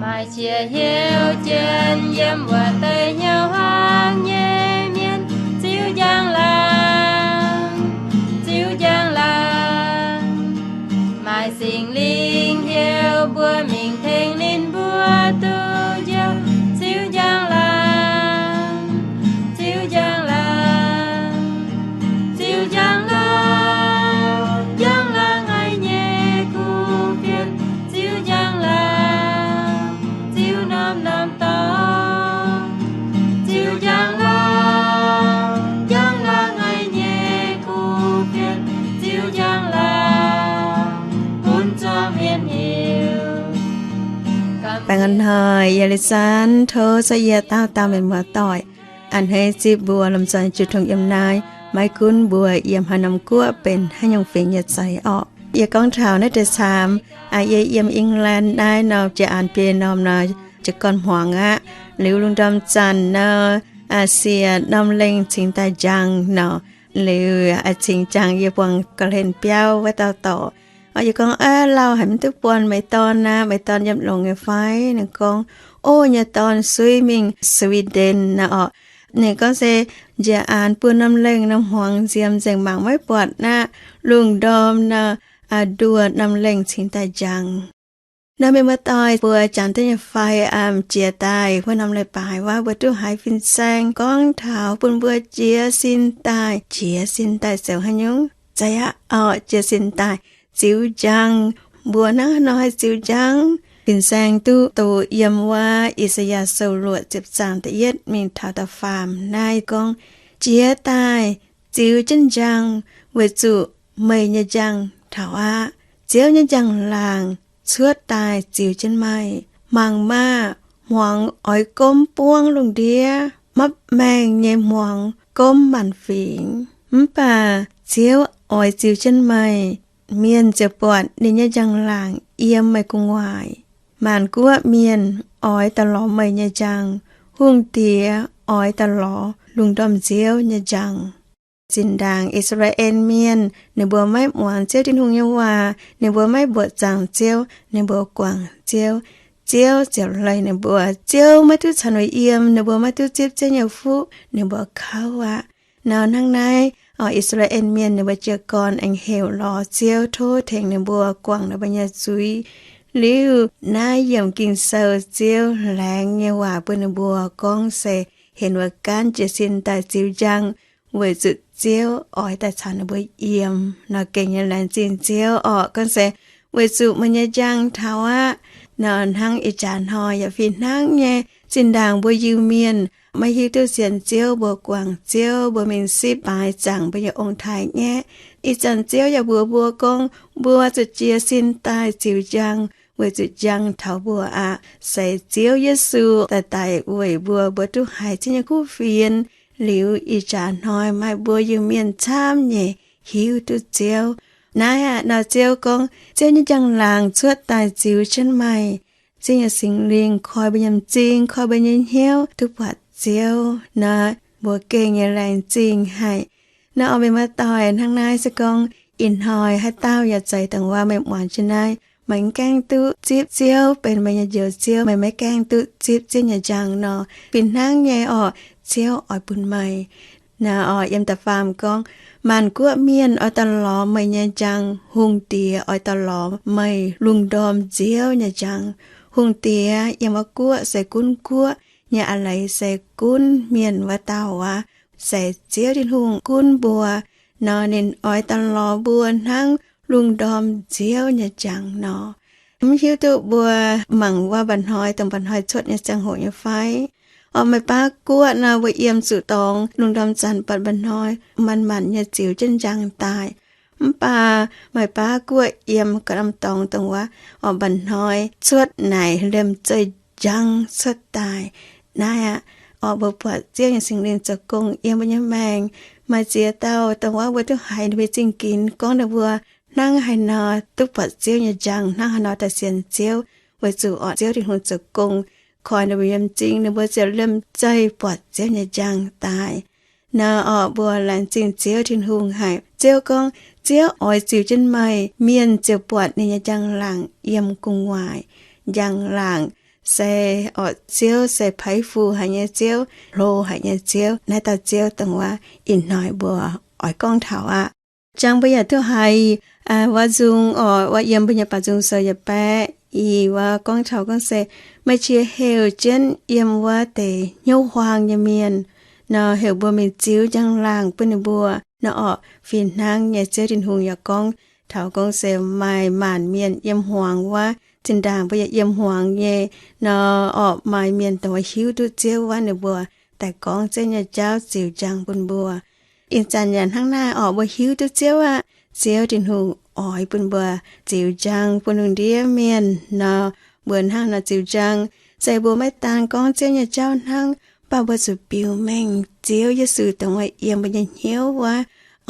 Maaih qiex hnyouv jienv yiem wuov deix hnyouv hlang nyei mienh, ziux njang-laangc, ziux njang-laangc. Maaih Singx Lingh heuc mbuo mingh tengx ninh mbuo duqv njoux, ziux njang-laangc, ziux njang-laangc, ziux njang-laangc, njang-laangc ngaih nyei kuv fienx, ziux njang-laangc, ziux norm-norm dorngx, ziux njang-laangc, njang-laangc ngaih nyei kuv fienx, ziux njang-laangc bun zuangx mienh hiuv. Baengh a'hnoi yie Leiz San tov cuotv yie dauh dauh mienh muoz-doic, a'hnoi zipv mbuo lomh nzoih juqc tongx yiem naaiv, maiv gunv mbuo yiem haaix norm guoqv benx haaix nyungc fingx nyei za'eix orqc. Yie gorngv taux naaiv deix camv, yie yiem England naaiv nor, jiex aanx biei norm nor, jiez gorn hmuangx aqv. Liuz lungh ndorm zanc nor, siec norm lengh cingx daaih njang nor, liuz cingx njang yie buangh ga'hlen biauv wuov dauh dorc. Yie gorngv, Aav, lauh haic mv duqv buatc meih dorn aqv. Meih dorn yiem longx nyei fai? Ninh gorngv, Ov, nyei dorn suiv mingh Sweden nor orqc. Ninh gorngv se njiec aanx buo norm lengh norm hmuangx nziemx nzengc mangc maiv buatc aqv. Lungh ndorm nor, nduoh norm lengh cingx daaih njang. Nor mienh muoz-doic, mbuo janx duqv nyei fai? M'jiex daaih wuov norm leiz-baaix wuov, mbuo duqv haiz fin-saeng gorngv taux bun mbuo jiez sin daaih, jiez sin daaih zoux haaix nyungc? Zeiz aqv orqc, jiez sin daaih ziux njang. Mbuo hnangv haaix nor haih ziux njang? Fin-saeng duqv doqc yiem wuov I^saa^yaa Sou-luoqc ziepc zaang da'yietv mingh taux da'faam naaiv gorngv, Jiez daaih ziux jienv njang, weic zuqc meih nyei njang taux aqv. Ziouv nyei njang-laangc cuotv daaih ziux jienv meih. Mangc maah! Hmuangx oix gomv buangv lungh ndiev, mapv maengh nyei hmuangx gomv maanc fingx. Mv baac Ziouv oix ziux jienv meih. Mienh ziouc buatc ninh nyei njang-laangc yiem meih gu'nguaaic. Maanc guoqv mienh oix daaih lorz meih nyei njang. Hungh diex oix daaih lorz lungh ndorm nziouv nyei njang. Zinh ndaangc I^saa^laa^en Mienh ninh mbuo maiv muangx Ziouv Tin-Hungh nyei waac, ninh mbuo maiv mbuoqc zaangc Ziouv, ninh mbuo guangc Ziouv, Ziouv ziouc leih ninh mbuo. Ziouv maiv duqv caux ninh mbuo yiem, ninh mbuo maiv duqv zipv Ziouv nyei fuqv, ninh mbuo kouv aqv. Nor hnangv naaiv, I^saa^laa^en Mienh ninh mbuo jiez gorn aengx heuc lorz Ziouv tov tengx ninh mbuo guangc ninh mbuo nyei zuiz. Liuz naaiv yiemc Ging-Sou Ziouv laengz nyei waac bun ninh mbuo gorngv se, Henv wuov gaanv jiez sin daaih ziux njang, weic zuqc Ziouv oix daaih caux ninh mbuo yiem. Nor gengh nyei laengz zingh Ziouv orqc. Gorngv se, Weic zuqc meih nyei njang taux aqv. Nor hnangv ih jaax hnoi yaac fih hnangv nyei. Zinh ndaangc mbuo Iu-Mienh maiv hiuv duqv sienx Ziouv, mbuo guangc Ziouv, mbuo mingh sipv baaix zaangc mbuo nyei ong-taaix-ngaeqv. Ih zanc Ziouv yaac mbuox mbuo gorngv, mbuo zuqc jiez sin daaih ziux njang, weic zuqc njang taux mbuo aqv. Se Ziouv Yesu daaih daic weic mbuo, mbuo duqv haiz Ziouv nyei kuv fienx. Liuz ih jaax hnoi maaih mbuo Iu-Mienh camv nyei hiuv duqv Ziouv. Naaiv aqv, nor Ziouv gorngv, Ziouv nyei njang-laangc cuotv daaih ziux jienv meih. Ziouv nyei Singx Lingh koi mbuo nyei m'zing, koi mbuo nyei hnyouv duqv buatc Ziouv. Nor mbuo gengh nyei laengz zingh haic. Nor oix mienh muoz-doic, hnangv naaiv se gorngv ih hnoi haaix dauh yaac zeiz dongh wuov meih muangx jienv naaiv, meih maiv gaengh duqv zipv Ziouv benx meih nyei Njoux Ziouv, meih maiv gaengh duqv zipv Ziouv nyei njang nor, fih hnangv nyei orqc, Ziouv oix bun meih. Naaiv orqc, yiem da'faam gorngv, Maanc guoqv mienh oix daaih lorz meih nyei njang, hungh diex oix daaih lorz meih lungh ndorm nziouv nyei njang. Hungh diex yiem wuov guoqv se gunv guoqv nyei, a'leiz se gunv mienh wuov dauh aqv. Se Ziouv Tin-Hungh gunv mbuo nor, ninh oix daaih lorz mbuo hnangv lungh ndorm nziouv nyei njang nor. Mv hiuv duqv mbuo mangc wuov mba'hnoi, dongh mba'hnoi cuotv nyei ziangh hoc nyei fai? Orqc, maaih baav guoqv nor, mbuo yiem zuqc dorngx, lungh ndorm zanc buatc mba'hnoi manc-manc nyei ziux jienv njang daaih. Mv baac maaih baav guoqv yiem ga'naaiv dorngx dongh wuov, orqc, mba'hnoi cuotv naaic liemh zeih njang cuotv daaih. Naaiv aqv, orqc, mbuo buatc Ziouv nyei Singx Lingh zoux gong yiem mbuo nyei maengc. Maaih ziex dauh dongh wuov mbuo duqv haiz ninh mbuo nyei zingh ginx gorngv ninh mbuo hnangv haaix nor duqv buatc Ziouv nyei njang, hnangv haaix nor daaih sienx Ziouv, weic zuqc orqc Ziouv Tin-Hungh zoux gong koi ninh mbuo nyei m'zing, ninh mbuo ziouc liemh zeih buatc Ziouv nyei njang daaih. Nor orqc, mbuo laengz zingh Ziouv Tin-Hungh haic. Ziouv gorngv, Ziouv oix ziux jienv meih, mienh ziouc buatc ninh nyei njang-laangc yiem gu'nguaaic. Njang-laangc se orqc, Ziouv se peix fuc haic nyei Ziouv, hlo haic nyei Ziouv. Naaiv dauh Ziouv dongh wuov ih hnoi mbuo oix gorngv taux aqv. Jangx mbuo yaac duqv haiz, wuov nzung orqc, wuov yiem mbuo nyei Baaux Nzung Sou yietc baeqv i wuov gorngv taux gorngv se, meih qiex heuc jienv yiem wuov deix hnyouv huaang nyei mienh nor, heuc mbuo mingh ziux njang-laangc bun ninh mbuo nor orqc. Fih hnangv nyei Ziouv Tin-Hungh yaac gorngv taux gorngv se maaih maanc mienh yiem hmuangx wuov, zinh ndaangc mbuo yaac yiem hmuangx nyei nor orqc, maaih mienh dongh wuov hiuv duqv Ziouv wuov, ninh mbuo daaih gorngv Ziouv nyei jauv ziux njang bun mbuo. Ih zanc yaac hnangv naaiv orqc, mbuo hiuv duqv Ziouv aqv. Ziouv Tin-Hungh oix bun mbuo ziux njang bun lungh ndiev mienh nor, mbuo hnangv nor ziux njang. Se mbuo maiv daan gorngv Ziouv nyei jauv hnangv, mv baac mbuo zuqc biux mengh Ziouv Yesu dongh wuov yiem mbuo nyei hnyouv wuov,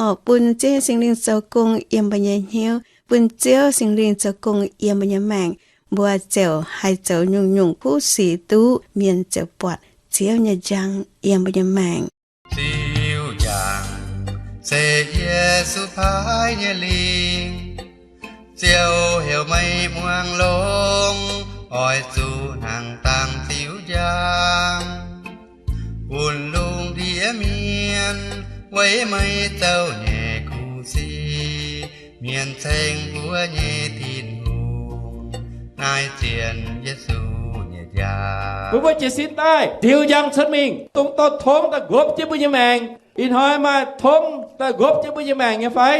orqc, bun Ziouv nyei Singx Lingh zoux gong yiem mbuo nyei hnyouv, bun Ziouv Singx Lingh zoux gong yiem mbuo nyei maengc, mbuo ziouc haih zoux nyungc-nyungc kuv sic duqv, mienh ziouc buatc Ziouv nyei njang yiem mbuo nyei maengc. Ziux njang se Yesu paaiv nyei lingc. Ziouv heuc meih muangx longx, oix zuqc hnangv dangh ziux njang, bun lungh ndiev mienh weic meih zoux nyei kuv sic. Mienh ceng mbuo nyei Tin-Hungh, naaiv zien Yesu nyei njang. Mbuo mbuo jiez sin daaih ziux njang cuotv mingh, dongh dorh tongv daaih nqopv jienv mbuo nyei maengc. Ih hnoi maaih tongv daaih nqopv jienv mbuo nyei maengc nyei fai?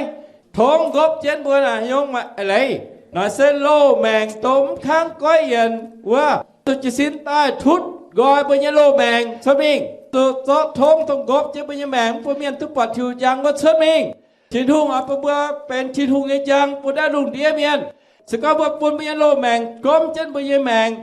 Tongv nqopv jienv mbuo naaic haaix nyungc maaih eix leiz? Naaic se loz-maengc dongh mv kangv goiv yienc wuov, zuqc jiez sin daaih tutv nqoi mbuo nyei loz-maengc cuotv mingh, zuqc zorqv tongv dongh nqopv jienv mbuo nyei maengc, mv bun mienh duqv buatc Tin-Hungh njang wuov cuotv mingh. Tin-Hungh oix bun mbuo benx Tin-Hungh nyei njang bun naaiv lungh ndiev mienh. Se gorngv mbuo bun mbuo nyei loz-maengc gomv jienv mbuo nyei maengc,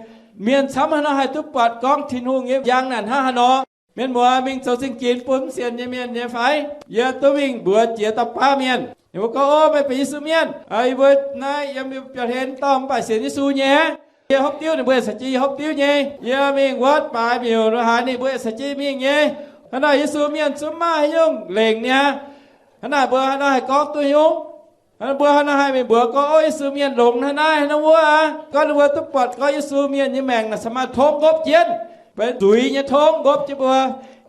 mienh camv haaix nor haih duqv buatc gorngv Tin-Hungh nyei njang naaic hnangv haaix nor? Mienh muoz mingh zoux zingh ginx bun mv sienx nyei mienh nyei fai? Yie duqv mingh mbuox jiex dauh baav mienh. Ninh mbuo gorngv, Ov, meih benx Yesu mienh. Yie mbuo naaiv yiem biauv-hlen dorngh mv baac sienx Yesu nyei. Yie hopv diuv ninh mbuo caux jienv yie hopv diuv nyei. Yie mingh wuotv baaix miuc lo haaix ninh mbuo caux jienv mingh nyei. Hnangv naaic Yesu mienh zungv maiv maaih haaix nyungc lengc niaa. Hnangv naaic mbuo haaix nor haih gorngv duqv nyungc? Mbuo haaix nor haih mingh mbuox gorngv, Ov, Yesu mienh longx hnangv naaiv hnangv wuov aqv? Gorngv ninh mbuo duqv buatc gorngv Yesu mienh nyei maengc naaic cingx maaih tongv nqopv jienv, benx zuiz nyei tongv nqopv jienv mbuo.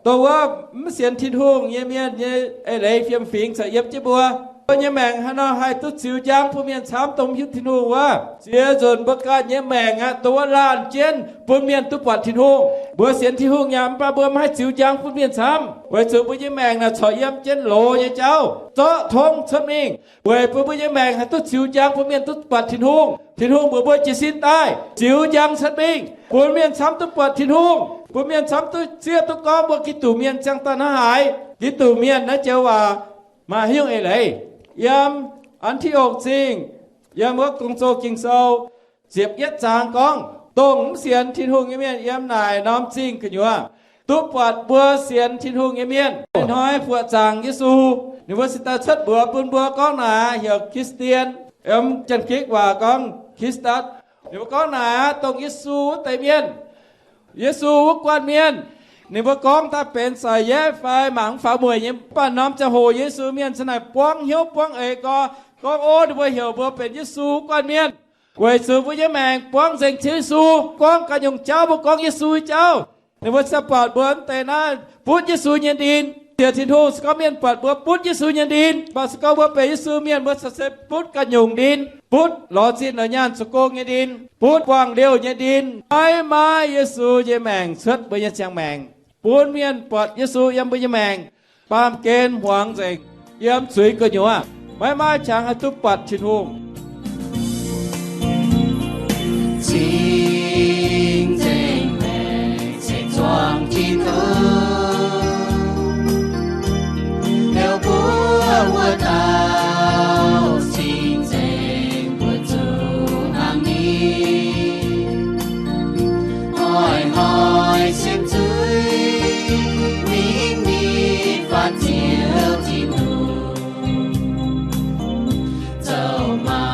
Dongh wuov mv sienx Tin-Hungh nyei mienh nyei eix leiz fiem-fingx caux yiem jienv mbuo. Mbuo nyei maengc haaix nor haih duqv ziux njang bun mienh camv dongh mv hiuv Tin-Hungh wuov? Ziex nzunc mbuo ganh nyei maengc aqv, dongh wuov laanh jienv bun mienh duqv buatc Tin-Hungh. Mbuo sienx Tin-Hungh yaac mv baac mbuo maiv haih ziux njang bun mienh camv, weic zuqc mbuo nyei maengc naaic corc yiem jienv loz nyei jauv, zorqv tongv cuotv mingh, weic bun mbuo nyei maengc haih duqv ziux njang bun mienh duqv buatc Tin-Hungh. Tin-Hungh mbuox mbuo jiez sin daaih ziux njang cuotv mingh, bun mienh camv duqv buatc Tin-Hungh, bun mienh camv duqv zieqv duqv gorngv mbuo Giduc Mienh ziangh daaih hnangv haaix. Giduc Mienh naaiv joux waac maaih haaix nyungc eix leiz? Yiem An^ti^okc Zingh, yiem wuov Gong-Zoh Ging-Sou ziepc yietv zaang gorngv, dongh mv sienx Tin-Hungh nyei mienh yiem naaic norm zingh gu'nyuoz duqv buatc mbuo sienx Tin-Hungh nyei mienh. Ih hnoi buoqc zaangc Yesu, ninh mbuo cingx daaih cuotv mbuox bun mbuo gorngv naaic aqv, heuc Christian, yiem Janx-Gikc waac gorngv Christus. Ninh mbuo gorngv naaic aqv, dongh Yesu wuov deix mienh, Yesu wuov guanh mienh, ninh mbuo gorngv daaih benx za'eix fai mangc mv faaux mueic nyei, mv baac norm ziangh hoc Yesu mienh cingx naaic buangv hnyouv buangv eix gau, gorngv, Ov, ninh mbuo heuc mbuo benx Yesu wuov guanh mienh, weic zuqc mbuo nyei maengc buangv nzengc Ziouv Yesu. Gorngv ganh nyungc jauv mbuo gorngv Yesu nyei jauv. Ninh mbuo cingx buatc mbuo mv deix naaiv butv Yesu nyei ndin. Sienx Tin-Hungh, se gorngv mienh buatc mbuo butv Yesu nyei ndin, mv baac se gorngv mbuo benx Yesu mienh, mbuo cingx se butv ganh nyungc ndin, butv lorz zinh lorz nyaanh zoux gong nyei ndin, butv buangh liouh nyei ndin. Maiv maaih Yesu nyei maengc cuotv mbuo nyei ziangh maengc, bun mienh buatc Yesu yiem mbuo nyei maengc, baamh gen hmuangx nzengc, yiem zuiz gu'nyuoz, maiv maaih qangx haih duqv buatc Tin-Hungh. Cing-nzengc maengc se zuangx Tin-Hungh, heuc mbuo wuov dauh cing-nzengc mbuo zuqc hnangv ni. Hnoi-hnoi sienx zuiz mingh nitv faanh Ziouv Tin-Hungh, zoux maa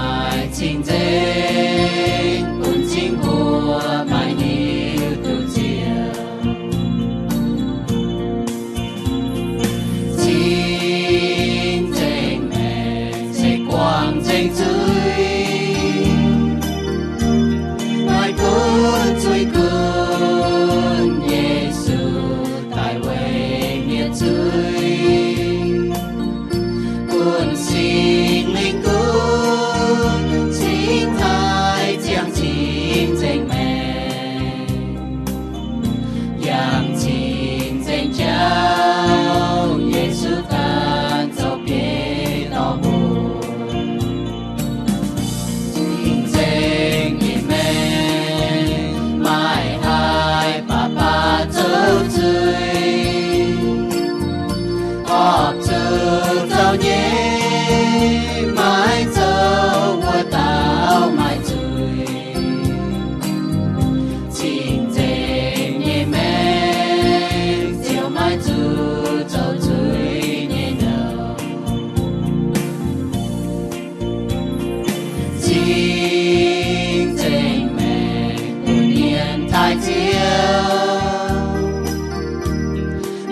Ziouv,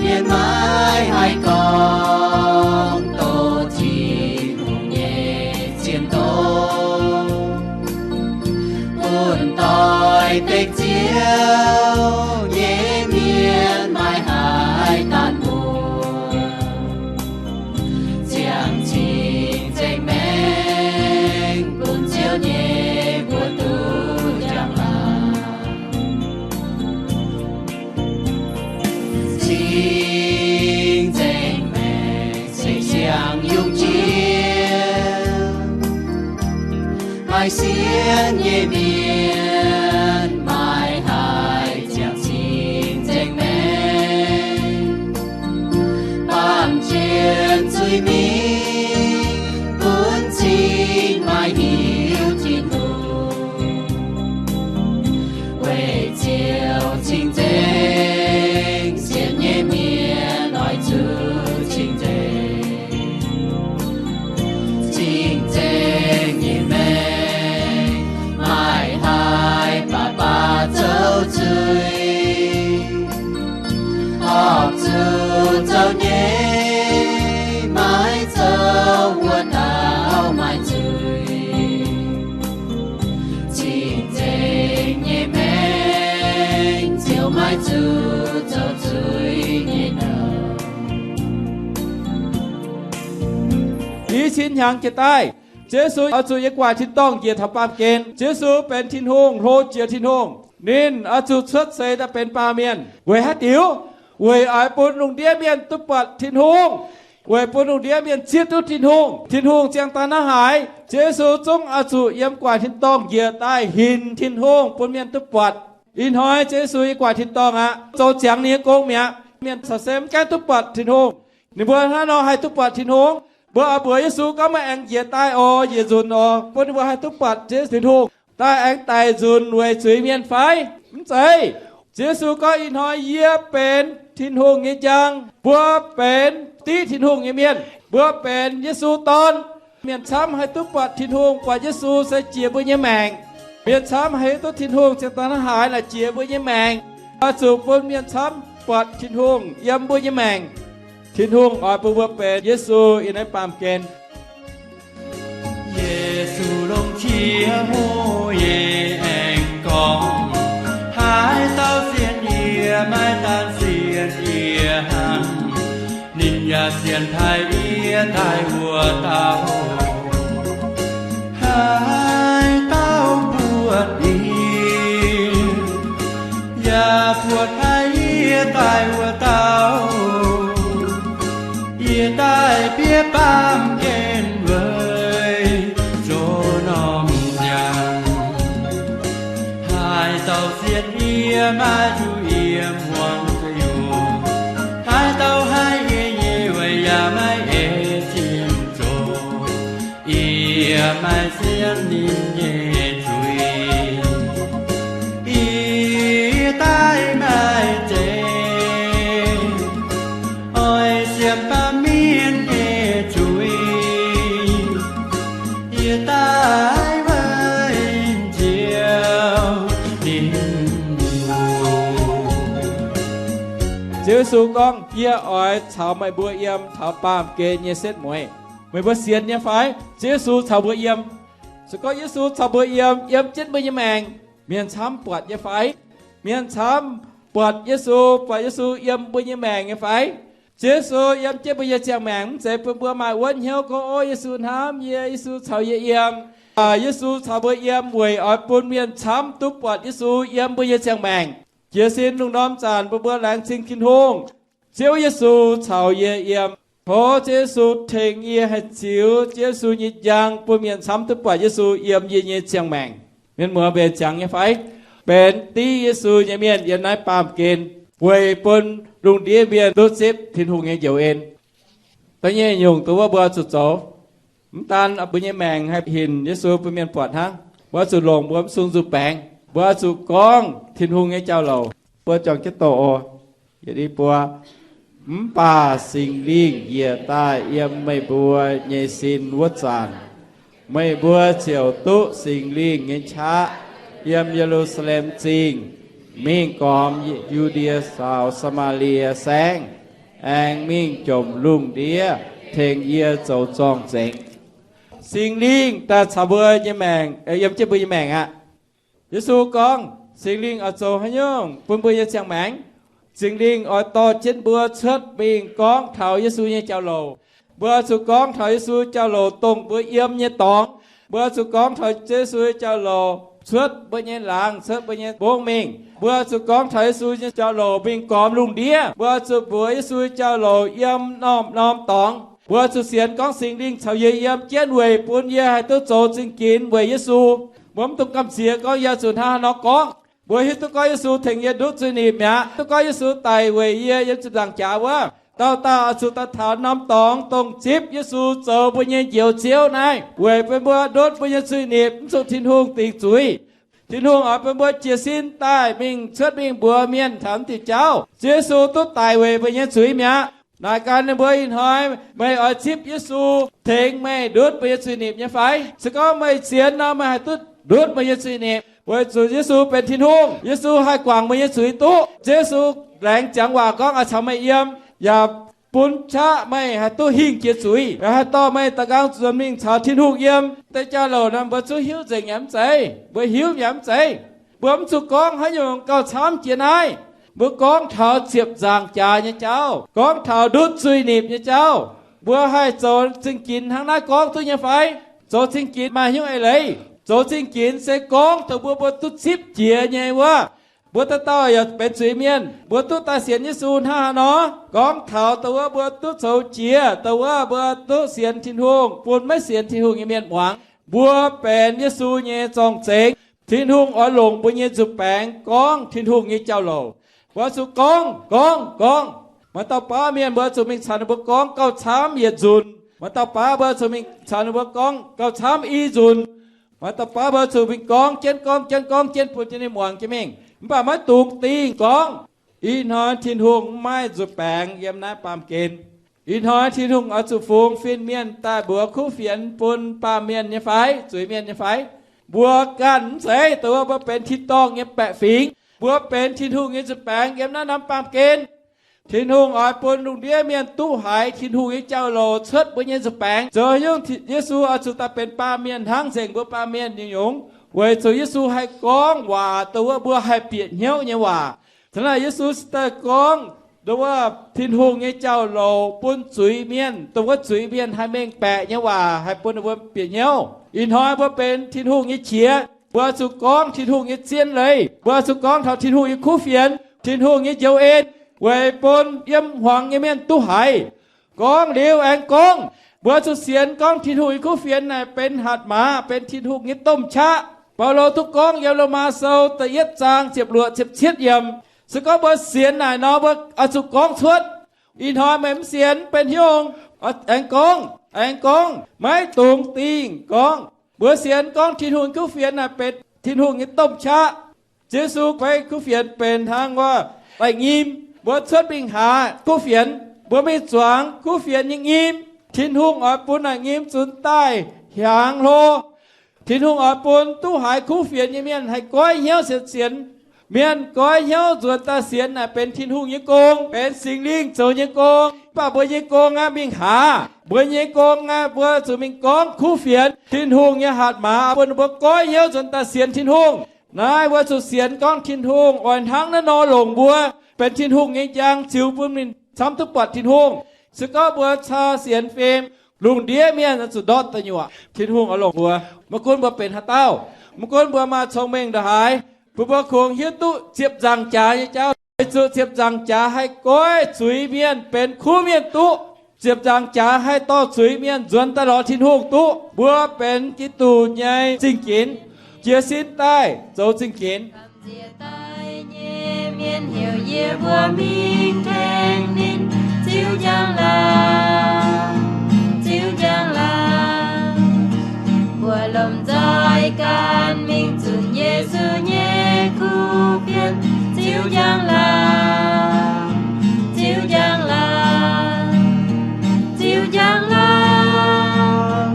mienh maiv haih gorngv doqc Tin-Hungh nyei zien doz. Bun doix-dekc Ziouv nyei mienh maiv haih daanh mbuox. Ziangh cing-nzengc maengx bun Ziouv nyei mbuox duqv njang-laangc. Cing-nzengc maengx se siang-yungh jiex. Maaih sienx nyei mienh maiv haih ziangh cing-nzengc maengx. Baamh gen zuiz-mingh gunv cing maaih hiuv Tin-Hungh. Weic ziouc cing-nzengc sienx nyei mienh oix zuqc cing-nzengc. Cing-nzengc nyei maengc maiv haih baac baac zoux zuiz. Horpc zuqc zoux nyei, maiv zoux wuov dauh maaih zuiz. Cing-nzengc nyei maengc ziouc maiv zuqc zoux zuiz nyei nouh. I cin hnyangx jiex daaih, Yesu oix zuqc yiem gu'nguaaic tin-dorngh njiec taux baamh gen. Yesu benx Tin-Hungh, hlo jiex Tin-Hungh. Ninh oix zuqc cuotv seix daaih benx baamh mienh. Weic haaix diuc? Weic oix bun lungh ndiev mienh duqv buatc Tin-Hungh, weic bun lungh ndiev mienh zieqv duqv Tin-Hungh. Tin-Hungh ziangh daaih hnangv haaix, Yesu zungv oix zuqc yiem gu'nguaaic tin-dorngh njiec daaih hinc Tin-Hungh bun mienh duqv buatc. Ih hnoi Yesu yiem gu'nguaaic tin-dorngh aqv, zoux ziangx ninh nyei gong mi'aqv. Mienh caux se mv gaengh duqv buatc Tin-Hungh. Ninh mbuo hnangv nor haih duqv buatc Tin-Hungh? Mbuo oix mbuox Yesu gorngv, meih aengx njiec daaih oc, njiec nzunc oc, bun ninh mbuo haih duqv buatc Yesu Tin-Hungh, daaih aengx daic nzunc weic zuiz-mienh fai? Mv zeiz. Yesu gorngv, ih hnoi yie benx Tin-Hungh nyei njang, mbuo benx div Tin-Hungh nyei mienh, mbuo benx Yesu dorn. Mienh camv haih duqv buatc Tin-Hungh, buatc Yesu se jiex mbuo nyei maengc. Mienh camv haih hiuv duqv Tin-Hungh ziangh daaih hnangv haaix naaic jiex mbuo nyei maengc. Oix zuqc bun mienh camv buatc Tin-Hungh yiem mbuo nyei maengc. Tin-Hungh oix bun mbuo benx Yesu yiem naaiv baamh gen. Yesu longc qiex hnyouv nyei aengx gorngv, haaix dauh sienx yie, maiv daan sienx yie hnangv, ninh yaac sienx taaih yie daaih wuov dauh. Haaix dauh buatc yie, yaac buatc taaih yie daaih wuov dauh, yie daaih bieqc baamh gen weic zoux norm njang. Haaix dauh sienx yie, maiv zuqc yiem muangx gu'nyuoz. Haaix dauh haih yie nyei weic yaac maiv ei sin zoqc. Yie maiv sienx ninh nyei zuiz. Yie daaih maaih zeix, oix sienx baamh mienh nyei zuiz. Yie daaih weic Ziouv ninh mbuo. Ziouv Yesu gorngv, yie oix caux meih mbuo yiem taux baamh gen nyei setv mueiz. Meih mbuo sienx nyei fai? Ziouv Yesu caux mbuo yiem. Se gorngv Yesu caux mbuo yiem, yiem jienv mbuo nyei maengc, mienh camv buatc nyei fai? Mienh camv buatc Yesu, buatc Yesu yiem mbuo nyei maengc nyei fai? Ziouv Yesu yiem jienv mbuo nyei ziangh maengc, mv zeiz bun mbuo maaih wuonv hnyouv gorngv, ov, Yesu hnamv yie, Yesu caux yie yiem. Yesu caux mbuo yiem weic oix bun mienh camv duqv buatc Yesu yiem mbuo nyei ziangh maengc. Jiez sin lungh ndorm zanc bun mbuo laengz zingh Tin-Hungh. Ziouv Yesu caux yie yiem. Tov Ziouv Yesu tengx yie haih ziux Ziouv Yesu nyei njang bun mienh camv duqv buatc Yesu yiem yie nyei ziangh maengc. Mienh muoz, mbenc ziangx nyei fai? Benx div Yesu nyei mienh yiem naaiv baamh gen weic bun lungh ndiev mienh duqv zipv Tin-Hungh nyei njoux en. Da'nyeic nyungc dongh wuov mbuo zuqc zoux, mv daan mbuo nyei maengc haih hinc Yesu bun mienh buatc hnangv, mbuo zuqc longc mbuo mv sung nzuih baengx, mbuo zuqc gorngv Tin-Hungh nyei jauv-louc. Mbuo juangc jienv doqc oc. Yietc i buo. Mv baac Singx Lingh njiec daaih yiem meih mbuo nyei sin wuov zanc, meih mbuo ziouc duqv Singx Lingh nyei qaqv yiem Ye^lu^saa^lem Zingh. mingh gormx Yu^ndie caux Saa^maa^lie Saengv, aengx mingh jomc lungh ndiev tengx yie zoux zorng-zengx. Singx Lingh daaih caux mbuo nyei maengc, yiem jienv mbuo nyei maengc aqv. Yesu gorngv Singx Lingh oix zoux haaix nyungc bun mbuo nyei ziangh maengc? Singx Lingh oix dorh jienv mbuo cuotv mingh gorngv taux Yesu nyei jauv-louc. Mbuo zuqc gorngv taux Yesu jauv-louc dongh mbuo yiem nyei dorngx. Mbuo zuqc gorngv taux Yesu nyei jauv-louc cuotv mbuo nyei laangz, cuotv mbuo nyei mbongv mingh. Mbuo zuqc gorngv taux Yesu nyei jauv-louc mingh gormx lungh ndiev. Mbuo zuqc mbuox Yesu jauv-louc yiem norm-norm dorngx. Mbuo zuqc sienx gorngv Singx Lingh caux yie yiem jienv weic bun yie haih duqv zoux zingh ginx weic Yesu. Mbuo mv dungx gamh nziex gorngv yie zuqc hnangv haaix nor gorngv. Mbuo hiuv duqv gorngv Yesu tengx yie ndutv zuiz-nipc mi'aqv, duqv gorngv Yesu daic weic yie yiem ziepc nzaangc jaax wuov. Dauh dauh oix zuqc daaih taux norm dorngx dongh zipv Yesu zoux mbuo nyei Njoux Ziouv naaiv, weic bun mbuo ndutv mbuo nyei zuiz-nipc mv zuqc Tin-Hungh dingc zuiz. Tin-Hungh oix bun mbuo jiez sin daaih mingh cuotv mingh mbuox mienh taux diuc jauv Ziouv Yesu duqv daic weic mbuo nyei zuiz mi'aqv. Naaic ganh ninh mbuo, ih hnoi meih oix zipv Yesu tengx meih ndutv mbuo nyei zuiz-nipc nyei fai? Se gorngv meih sienx nor, meih haih duqv ndutv mbuo nyei zuiz-nipc, weic zuqc Yesu benx Tin-Hungh. Yesu haih guangc mbuo nyei zuiz duqv. Ziouv Yesu laengz ziangx waac gorngv oix caux meih yiem, yaac bun qaqv meih haih duqv hingh jiex zuiz, yaac haih dorh meih da'nqaang nzuonx mingh caux Tin-Hungh yiem. Deix jauv-louc naaiv mbuo zuqc hiuv nzengc yaac mv zeiz? Mbuo hiuv yaac mv zeiz? Mbuo mv zuqc gorngv haaix nyungc gauh camv jiex naaiv. Mbuo gorngv taux ziepc nzaangc jaax nyei jauv, gorngv taux ndutv zuiz-nipc nyei jauv. Mbuo haih zoux zingh ginx hnangv naaiv gorngv duqv nyei fai? Zoux zingh ginx maaih nyungc eix leiz? Zoux zingh ginx se gorngv dongh mbuo, mbuo duqv zipv jiex nyei wuov. Mbuo dauh dauh yaac benx zuiz-mienh, mbuo duqv daaih sienx Yesu hnangv haaix nor. Gorngv taux dongh wuov mbuo duqv zoux jiex, dongh wuov mbuo duqv sienx Tin-Hungh bun maiv sienx Tin-Hungh nyei mienh muangx. Mbuo benx Yesu nyei zorng-zengx. Tin-Hungh oix longc mbuo nyei nzuih baengx gorngv Tin-Hungh nyei jauv-louc. Mbuo zuqc gorngv, gorngv, gorngv. Maaih dauh baav mienh mbuo zuqc mingh caux ninh mbuo gorngv gauh camv yietc nzunc. Maaih dauh baav mbuo zuqc mingh caux ninh mbuo gorngv gauh camv i nzunc. Maaih dauh baav mbuo zuqc mingh gorngv jienv, gorngv jienv, gorngv jienv bun jienv ninh muangx jienv mingh, mv baac maiv dungx dingh gorngv. Ih hnoi Tin-Hungh mv maaih nzuih baengx yiem naaiv baamh gen. Ih hnoi Tin-Hungh oix zuqc fungx fin-mienh daaih mbuox kuv fienx bun baamh mienh nyei fai, zuiz-mienh nyei fai? Mbuo ganh mv zeiz. Dongh wuov mbuo benx tin-dorngh nyei baeqc fingx. Mbuo benx Tin-Hungh nyei nzuih baengx yiem naaiv norm baamh gen. Tin-Hungh oix bun lungh ndiev mienh duqv haiz Tin-Hungh nyei jauv-louc cuotv mbuo nyei nzuih baengx. Zoux nyungc Yesu oix zuqc daaih benx baamh mienh hnangv nzengc mbuo baamh mienh nyei nyungc, weic zuqc Yesu haih gorngv waac dongh wuov mbuo haih bieqc hnyouv nyei waac. Caux naaic Yesu se daaih gorngv dongh wuov Tin-Hungh nyei jauv-louc bun zuiz-mienh, dongh wuov zuiz-mienh haih mengh baeqc nyei waac haih bun ninh mbuo bieqc hnyouv. Ih hnoi mbuo benx Tin-Hungh nyei qiex, mbuo zuqc gorngv Tin-Hungh nyei zien leiz. Mbuo zuqc gorngv taux Tin-Hungh nyei kuv fienx, Tin-Hungh nyei njoux en, weic bun yiem hmuangx nyei mienh duqv haiz. Gorngv liuz aengx gorngv. Mbuo zuqc sienx gorngv Tin-Hungh nyei kuv fienx naaic benx hatc maaz, benx Tin-Hungh nyei domh qaqv. Baulo duqv gorngv yiem Lomaa Sou da'yietv zaang ziepc luoqc ziepc cietv yiemc. Se gorngv mbuo sienx naaic nor, mbuo oix zuqc gorngv cuotv. Ih hnoi meih mv sienx, benx hnyouv, aengx gorngv, aengx gorngv, maiv dungx dingh gorngv. Mbuo sienx gorngv Tin-Hungh kuv fienx naaic benx Tin-Hungh nyei domh qaqv. Yesu fai kuv fienx benx hnangv wuov daic nyim. Mbuo cuotv mingh haaix kuv fienx, mbuo mingh zuangx kuv fienx nyei nyim. Tin-Hungh oix bun naaic nyim zunc daaih hiaangx hlo. Tin-Hungh oix bun duqv haiz kuv fienx nyei mienh haih goiv hnyouv sienx, sienx. Mienh goiv hnyouv nzuonx daaih sienx naaic benx Tin-Hungh nyei gong, benx Singx Lingh zoux nyei gong. Mv baac mbuo nyei gong aeqv, mingh haaz. Mbuo nyei gong aeqv, mbuo zuqc mingh gorngv kuv fienx. Tin-Hungh nyei hatc maaz bun mbuo goiv hnyouv nzuonx daaih sienx Tin-Hungh. Naaiv mbuo zuqc sienx gorngv Tin-Hungh oix hnangv naaiv nor longc mbuo benx Tin-Hungh nyei njang ziux bun ninh camv duqv buatc Tin-Hungh. Se gorngv mbuo cau sienx fim, lungh ndiev mienh zuqc ndortv da'nyuoqc. Tin-Hungh oix longc mbuo, maiv gunv mbuo benx haaix dauh, maiv gunv mbuo maaih cong-mengh ndongc haaix, bun mbuo kungx hiuv duqv ziepc nzaangc jaax nyei jauv. Weic zuqc ziepc nzaangc jaax haih goiv zuiz-mienh benx kuv mienh duqv. Ziepc nzaangc jaax haih dorh zuiz-mienh nzuonx daaih lorz Tin-Hungh duqv. Mbuo benx Giduc nyei zingh ginx, jiez sin daaih zoux zingh ginx. Mienh heuc yie mbuo mingh tengx ninh. Ziux njang-laangc, ziux njang-laangc, mbuo lomh nzoih gan mingh zunc Yesu nyei kuv fienx. Ziux njang-laangc, ziux njang-laangc, ziux njang-laangc,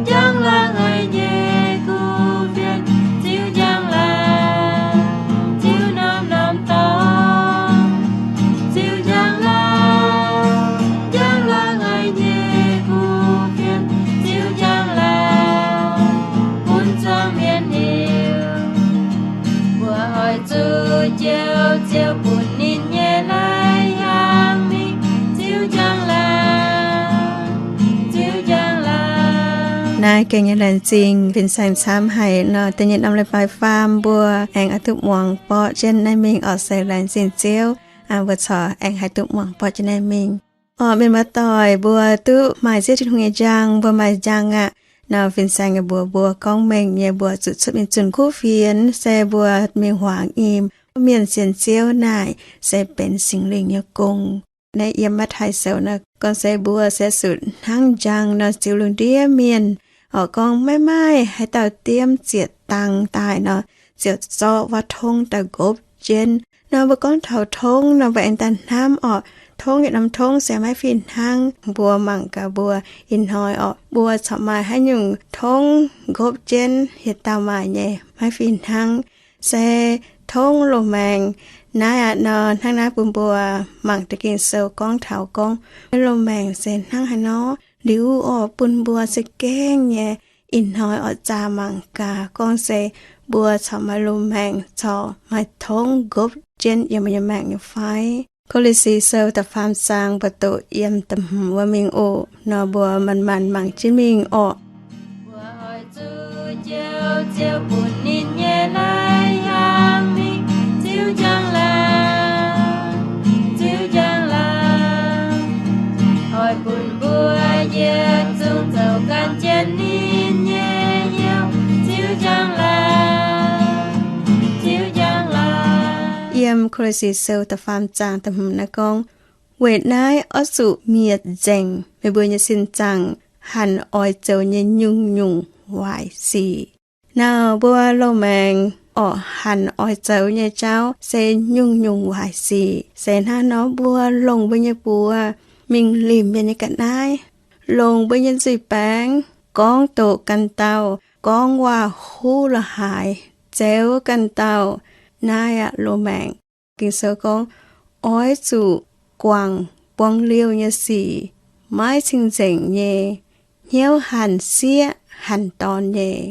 njang-laangc haic nyei kuv fienx. Ziux njang-laangc, ziux norm-norm dorngx. Ziouv, Ziouv bun ninh nyei lai-hlang mingh ziux njang-laangc, ziux njang-laangc. Naaiv gengh nyei laengz zingh fin-saeng camv haic nor. Da'nyeic norm leiz-baaix faam mbuo aengx oix duqv muangx borqv jienv naaiv mingh orqc. Se laengz zingh Ziouv, mbuo corc aengx haih duqv muangx borqv jienv naaiv mingh. Orqc, mienh muoz-doic, mbuo duqv maaih Ziouv Tin-Hungh nyei njang, mbuo maaih njang aqv. Nor fin-saeng yaac mbuox mbuo gorngv mengh nyei mbuo zuqc cuotv mingh zunh kuv fienx, se mbuo mingh huaax nyim. Mienh sienx Ziouv naaic se benx Singx Lingh nyei gong. Naaiv yiem Matv^taai Sou naaiv gorngv se mbuo se zuqc hnangv njang nor ziux lungh ndiev mienh. Orqc, gorngv maiv maaih haaix dauh diemv ziec dangx daaih nor, ziouc zorqv wuov tongv daaih nqopv jienv. Nor mbuo gorngv taux tongv nor, mbuo aengx daaih hnamv orqc, tongv yietc norm tongv se maiv fih hnangv. Mbuo mangc gaax mbuo ih hnoi orqc, mbuo corc maaih haaix nyungc tongv nqopv jienv, yietc dauh maaih nyei maiv fih hnangv. Se tongv loz-maengc. Naaiv aqv nor, hnangv naaiv bun mbuo mangc deix Ging-Sou gorngv taux gorngv loz-maengc se hnangv haaix nor. Liuz orqc, bun mbuo za'gengh nyei ih hnoi orqc zaah mangc gaax gorngv se mbuo corc maaih loz-maengc, corc maaih tongv nqopv jienv yiem mbuo nyei maengc nyei fai. Ko^li^si Sou da'faam zaang buatc doqc yiem da'hmz wuov mingh oc. Nor mbuo manc-manc mangc jienv mingh orqc. Mbuo oix zuqc Ziouv, Ziouv bun ninh nyei lai-hlang mingh ziux njang-laangc, ziux njang-laangc. Oix bun mbuo yietc zungv zoux ganh jienv ninh nyei hnyouv ziux njang-laangc, ziux njang-laangc. Yiem Ko^li^si Sou da'faam zaang da'hmz naaiv gorngv, weic naaiv oix zuqc mietc nzengc meih mbuo nyei sin-zaangc hanc oix zoux nyei nyungc-nyungc waaic sic. Nor mbuo loz-maengc orqc, hanc oix zoux nyei jauv se nyungc-nyungc waaic sic. Se hnangv nor mbuo longc mbuo nyei buoz mingh limc mienh nyei ga'naaiv, longc mbuo nyei nzuih baengx gorngv doqc ganh dauh, gorngv waac-huv lo haaix, zeux ganh dauh. Naaiv aqv loz-maengc. Ging-Sou gorngv, oix zuqc guangc buang liouh nyei sic, maiv cing-nzengc nyei, hnyouv hanc sieqv hanc dorn nyei.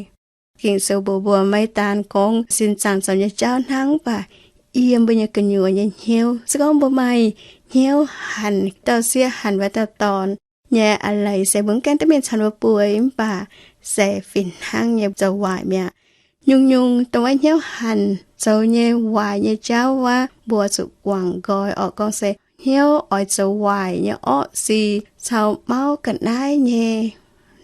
Ging-Sou mbuox mbuo maiv daan gorngv sin-zaangc zoux nyei jauv hnangv, mv baac yiem mbuo nyei gu'nyuoz nyei hnyouv. Se gorngv mbuo maaih hnyouv hanc dauh sieqv hanc wuov dauh dorn nyei a'leiz se mbuo mv gaengh duqv mingh caux ninh mbuo bueix, mv baac se fih hnangv nyei zoux waaic mi'aqv. Nyungc-nyungc dongh wuov hnyouv hanc zoux nyei waaic nyei jauv wuov, mbuo zuqc guangc nqoi orqc, gorngv se hnyouv oix zoux waaic nyei orqv sic caux mauv ga'naaiv nyei.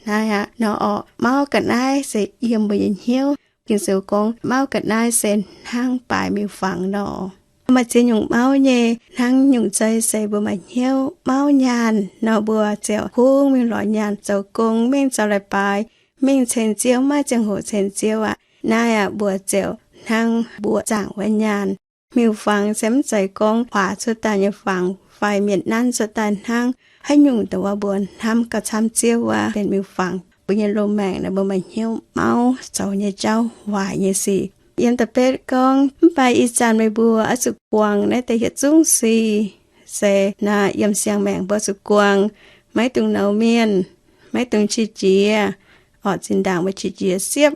Naaiv aqv nor orqc, mauv ga'naaiv se yiem mbuo nyei hnyouv. Ging-Sou gorngv mauv ga'naaiv se hnangv baaix miuc-fangx nor. Maaih ziex nyungc mauv nyei. Hnangv nyungc zei se mbuo maaih hnyouv mauv nyaanh nor, mbuo ziouc kungx mingh lorz nyaanh zoux gong, mingh zoux leiz-baaix, mingh ceng Ziouv, maaih ziangh hoc ceng Ziouv aqv. Naaiv aqv, mbuo ziouc hnangv mbuoqc zaangc wuov nyaanh. Miuc-fangx se mv zeiz gorngv huaax cuotv daaih nyei fangx fai mienh nanv cuotv daaih hnangv. Haaix nyungc dongh wuov mbuo hnamv gauh camv Ziouv wuov benx miuc-fangx. Mbuo nyei loz-maengc naaiv mbuo maaih hnyouv mauv zoux nyei jauv waaic nyei sic. Yiem da'betv gorngv, mv baac ih zanc meih mbuo oix zuqc guangc naaiv deix yietc zungv sic. Se naaiv yiem siang-maengc mbuo zuqc guangc, maiv dungx nouz mienh, maiv dungx qiex jiez. Orqc, zinh ndaangc mbuo qiex jiez siepv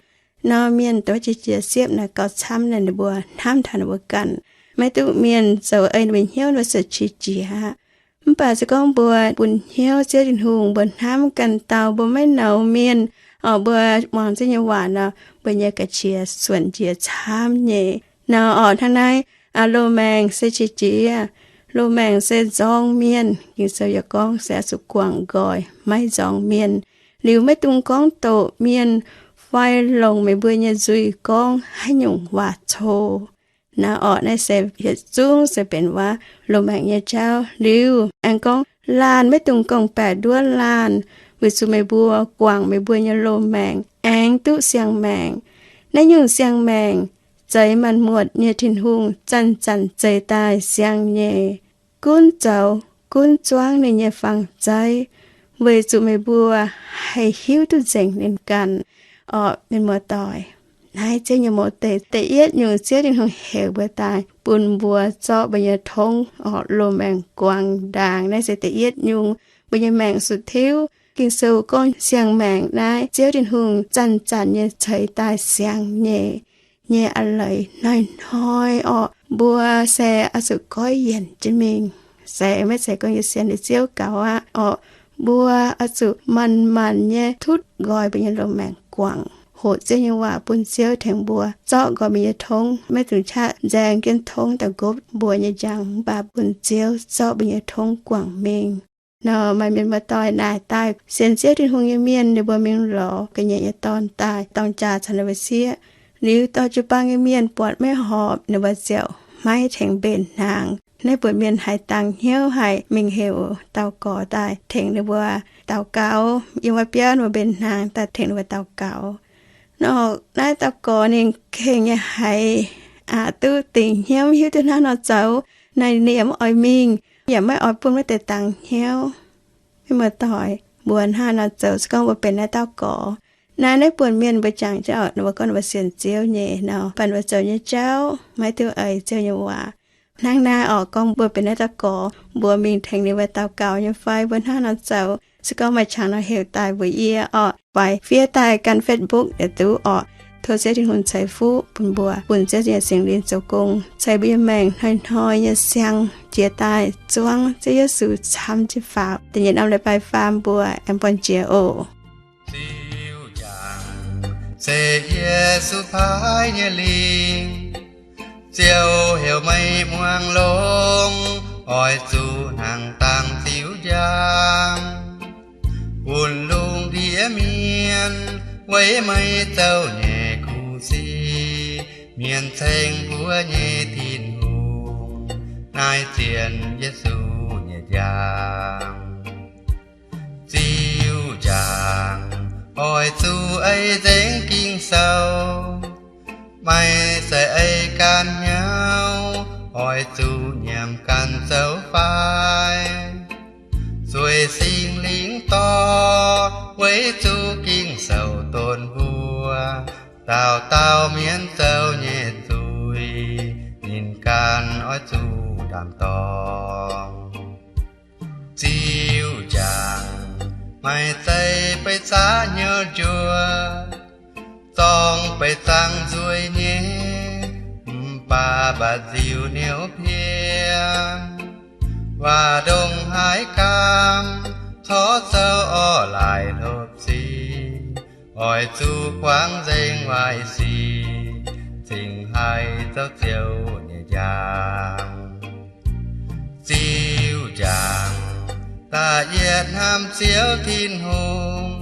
nor, mienh dongh qiex jiez siepv naaiv gauh camv naaiv ninh mbuo hnamv taux ninh mbuo ganh. Maiv dungx mienh zoux ei ninh mbuo hnyouv ninh mbuo ziouc qiex jiez aqv. Mv baac se gorngv mbuo bun hnyouv Ziouv Tin-Hungh, mbuo hnamv ganh dauh, mbuo maiv nouz mienh, orqc, mbuo muangx Ziouv nyei waac nor, mbuo nyei ga'qiex suonc njiec camv nyei. Nor orqc, hnangv naaiv, loz-maengc se qiex jiez, loz-maengc se nzorng mienh. Ging-Sou yaac gorngv se oix zuqc guangc nqoi, maiv nzorng mienh. Liuz maiv dungx gorngv doqc mienh fai longc meih mbuo nyei nzuih gorngv haaix nyungc waac-co. Naaiv orqc, naaiv se yietc zungv se benx wuov loz-maengc nyei jauv. Liuz aengx gorngv, laanh maiv dungx gorngv-baeqc nduov laanh, weic zuqc meih mbuo guangc meih mbuo nyei loz-maengc aengx duqv siang-maengc. Naaiv nyungc siang-maengc, zeix maanc muotc nyei Tin-Hungh zanc-zanc zeix daaih siang nyei, gunv zoux gunv zuangv ninh nyei fangx zeiv, weic zuqc meih mbuo haih hiuv duqv nzengc ninh ganh. Orqc, mienh muoz-doic, naaiv Ziouv nyei mouz deic da'yietv nyungc Ziouv Tin-Hungh heuc mbuo daaih bun mbuo zorqv mbuo nyei tongv orqc, loz-maengc guangc ndaangc. Naaiv se da'yietv nyungc, mbuo nyei maengc zuqc tiuv. Ging-Sou gorngv siang-maengc naaiv Ziouv Tin-Hungh zanc-zanc nyei ceix daaih siang nyei, nyei a'leiz hnoi-hnoi orqc, Mbuo se oix zuqc goiv yienc jienv mingh, se maiv zeiz gorngv yie sienx liuz Ziouv gaux aqv orqc. Mbuo oix zuqc manc-manc nyei tutv nqoi mbuo nyei loz-maengc guangc, hoqc Ziouv nyei waac bun Ziouv tengx mbuo zorqv nqoi mbuo nyei tongv, maiv dungx qaqv nzaeng jienv tongv daaih nqopv mbuo nyei njang, mv baac bun Ziouv zorqv mbuo nyei tongv guangc mingh. Nor maaih mienh muoz-doic naaic daaih sienx Ziouv Tin-Hungh nyei mienh, ninh mbuo mingh lorz ga'nyiec nyei dorn daaih dorng jaa caux ninh mbuo sieqv. Liuz dorh jiu-baang nyei mienh buatc maiv horpc, ninh mbuo ziouc maiv tengx mbenc hnaangx. Naaiv buonc mienh haiz dangx hnyouv haic, mingh heuc Daux Gorx daaih tengx ninh mbuo daux gaux. Yiem wuov biauv ninh mbuo mbenc hnaangx daaih tengx ninh mbuo daux gaux. Nor naaiv Daux Gorx ninh kengh nyei haiz aqc duqv dingc hnyouv, mv hiuv duqv hnangv nor zoux. Naaiv ninh yaac maiv oix mingh, yaac maiv oix bun wuov deix dangx hnyouv. Mienh muoz-doic, mbuo hnangv nor zoux se gorngv mbuo benx naaiv Daux Gorx. Naaiv, naaiv buonc mienh mbuo jangx jienv oc, ninh mbuo gorngv ninh mbuo sienx Ziouv nyei nor, baac ninh mbuo zoux nyei jauv maiv duqv eix Ziouv nyei waac. Hnangv naaiv orqc, gorngv mbuo benx naaiv Daux Gorx, mbuo mingh tengx ninh mbuo daux gaux nyei fai? Mbuo hnangv nor zoux, se gorngv maaih qangx nor heuc daaih mbuox yie orqc, fai fiev daaih gan Facebook yaac duqv orqc. Tov Ziouv Tin-Hungh ceix fuqv bun mbuo, bun Ziouv nyei Singx Lingh zoux gong ceix mbuo nyei maengc hnoi-hnoi nyei siang jiex daaih zuangv Ziouv Yesu camv jienv faaux da'nyeic norm leiz-baaix faam mbuo aengx buangh jiex oc. Ziouv jangx se Yesu paaiv nyei lingh. Ziouv heuc meih muangx longx, oix zuqc hnangx dangx Ziouv njang, bun lungh ndiev mienh weic meih zoux nyei kuv sic. Mienh ceng mbuo nyei Tin-Hungh, naaiv zien Yesu nyei njang. Ziouv njang, oix zuqc ei nzengc Ging-Sou. Maiv zeiz ei ganh hnyouv, oix zuqc nyiemc ganh zoux fai. Zueih Singx Lingh dorh, weic zuqc Ging-Sou donv mbuo, dauh dauh mienh zoux nyei zuiz, ninh ganh oix zuqc ndaam-dorngx. Ziouv njang, maiv zeiz beiv zaqc hnyouv njuov, zorng beiv zaangc nzueic nyei, mv baac mbatc nziuh hnyouv pien. Waac ndongc haaix gaam, corc zoux orv laaic hlopv sic, oix zuqc guangc nzengc waaic sic, cingx haih zoux Ziouv nyei njang. Ziouv njang, da'yietv hnamv Ziouv Tin-Hungh,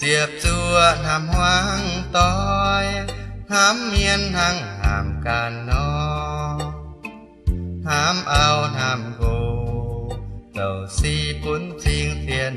ziepc zuoqv hnamv hmuangv doic, hnamv mienh hnangv hnamv ganh nor. Hnamv auv hnamv nqox, zoux sic bun cing-cien